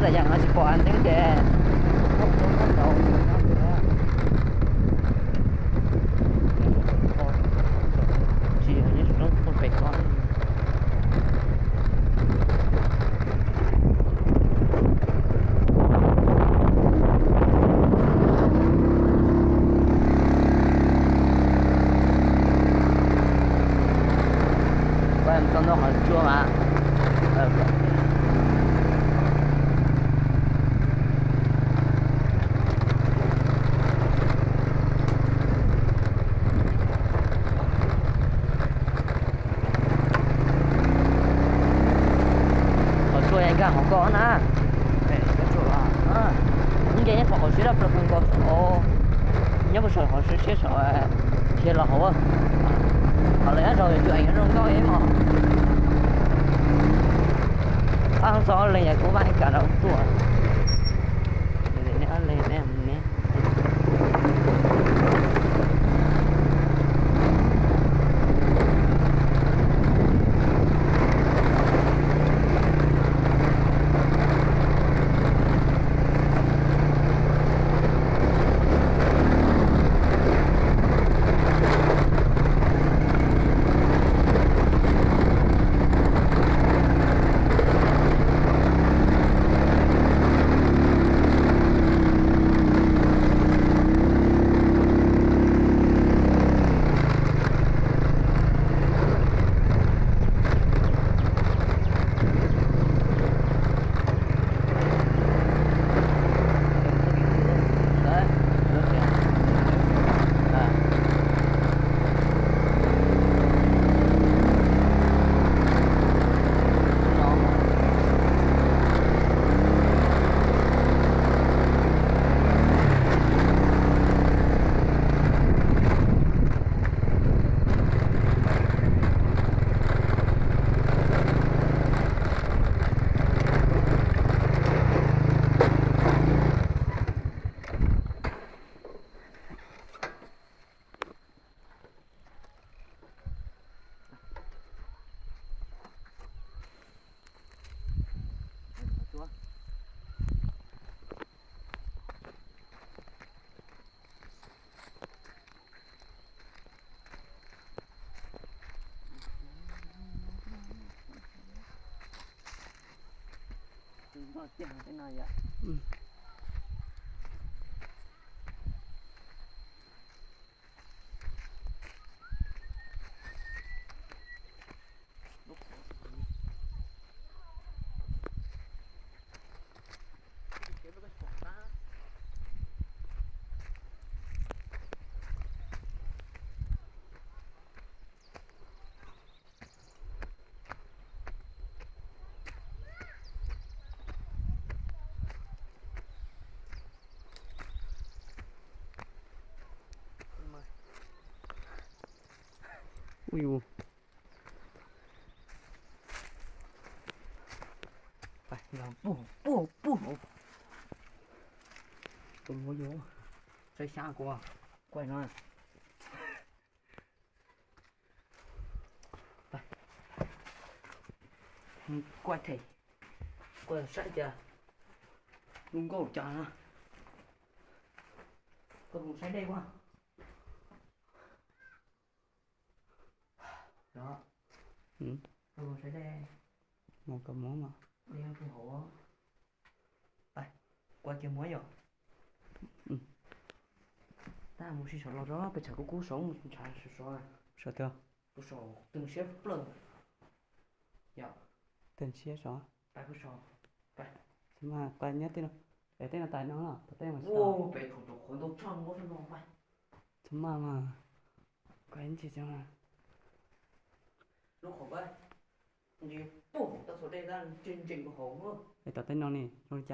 Yam no tsis pom ntxeeb ces, tsis yog nyob roob pem ko. Tau nto qhov tsua mas. Qhov tsua nkag hauv ko na. Nce nyob pom qhov siab dawb plaws kawg nkaus. Nyob puag saum qhov siab saud, dhia los hauv. Qhov lawv nyob rau yus eem nyob zoo nkauj ib mos. Ab, txog ob leeg yog kuv mam ib kam rau tuaj. Nej ob leeg ne. Ui yus. Puag puag puag. Tus muab yuav saib xyab kuv, kuaj no. Kuaj them, kuaj saib tias zoo nkauj cas na. Koj mus saib dej ua. Koj mus saib dej. Mus koj mus mas. Dej puag hauv. Kuaj kiag muab yom. Tab mus sib saum los rau pes tshav kub kub saud mus ntshav saum saud. Saum twg? Saum twg siab plawg. Yom. Twg siab saud? Pais kuj saud. Pais. Tsis mas kuaj nyob tej no. Es tej no tais no los tau tej mas tsis tau. Pem thaum rau qhov ntau tshaj muab no pais. Tsis mas mas. Kuaj ntsis tsis mas. Lub qhov pab. Nqis puag tau txhua dej tab ntsees nqis hauv. Es tom tej no ne zoo li cas?